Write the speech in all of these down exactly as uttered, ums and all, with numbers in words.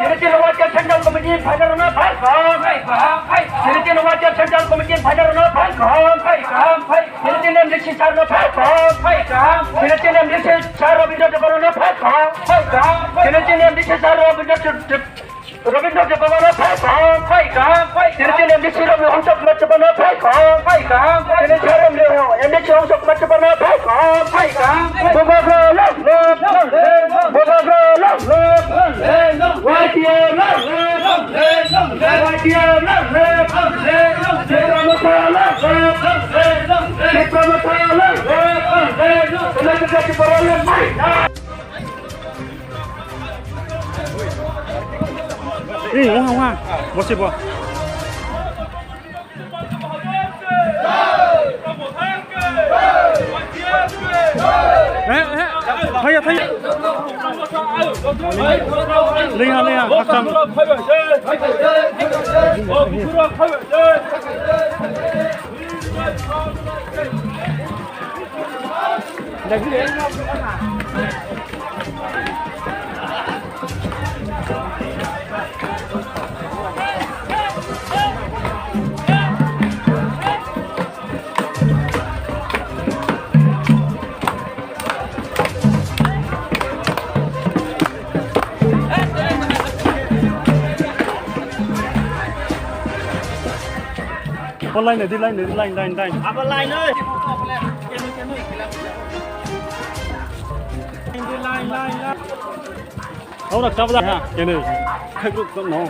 Tini chini wacha Central Committee phainairokno phai kaham. Tini chini wacha Central Committee phainairokno phai kaham. Tini chini M D C sir no phai kaham. Tini chini M D C sir Rabindra Debbarma no phai kaham. Tini chini M D C sir Rabindra Deb-, Rabindra Debbarma no phai kaham. Tini chini M D C Rabindra Debbarma no phai kaham. Tini chini M D C Rabindra Debbarma no phai kaham. Bubagra love, love, love, love. Bubagra love, love, love, love. Y T F love, love, love, love. Y T F love, love, love, love. Tipra Motha love, love, love, love, love. Tipra Motha love, love, love, love. United States Tipra love, love. Ri, wah, wah. Bosi bo. Eh, eh. Thaya, thaya. Leha, leha, hakam. O line di, line di, line, line, line. Abo line, oi. Line, line, line. Ora kabla ha, kene. Khaiku no.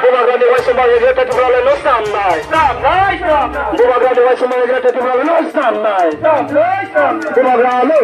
Bubagrani waisa manwi Greater Tipraland no snamnai. Snamnai, snamnai. Bubagrani waisa manwi Greater Tipraland no snamnai. Snamnai, snamnai. Bubagrano.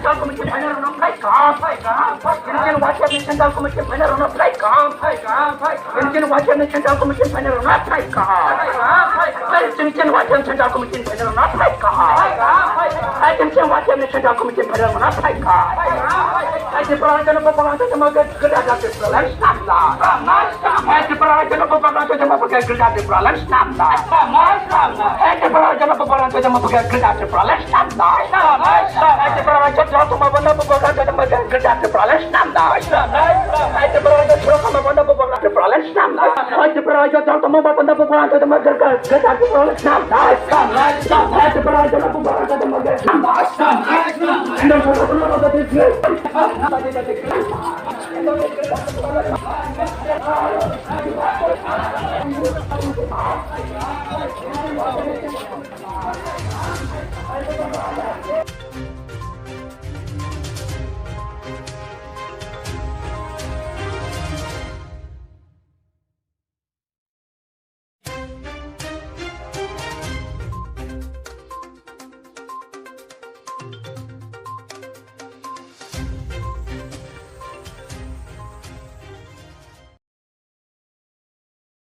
Central Committee phainairokno phai kaham, phai kaham. Central Committee phainairokno phai kaham, phai kaham, phai kaham. Central Committee phainairokno phai kaham. Central Committee phainairokno phai kaham. Central Committee phainairokno phai kaham. Tipra Rajya no Bubagra Tipralai snamnai. Tipra Rajya no Bubagra Tipralai snamnai. Tipra Rajya no Bubagra Tipralai snamnai. Tipra Rajya no Bubagra Tipralai snamnai. Tipra Rajya no Bubagra Tipralai snamnai. Tipra Rajya no Bubagra Tipralai snamnai. Tipra Rajya no Bubagra Tipralai snamnai.